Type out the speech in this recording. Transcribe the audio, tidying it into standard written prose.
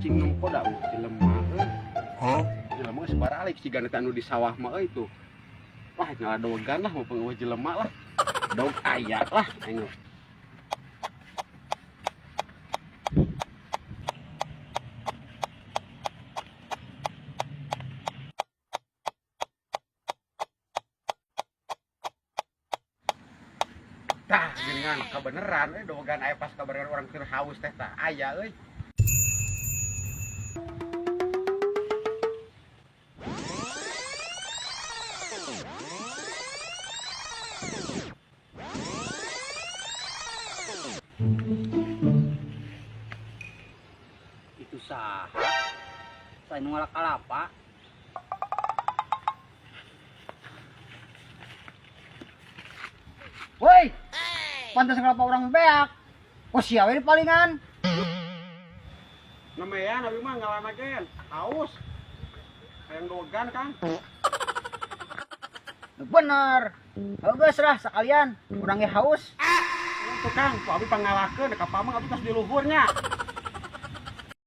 Cicing nempo da jelema euy. Hah? Jelema geus baralik cigana teh anu di sawah mah euy tuh. Wah, nyala dogan lah mau penguah jelema lah. Dog aya lah aing. Tah, geuningan kabeneran euy dogan aya pas kabeneran urang keur haus teh tah aya euy. Itu saha? Saya nu ngalak kalapa. Woi, pantas kelapa orang beak. Oh sia we di palingan. Nemean abi mah ngalana gen, haus. Hayang dogan, Kang. Bener. Geus lah sekalian, urang ge haus. Tuh Kang, ku abi pangalakeun ka pamang abi tos di luhurnya.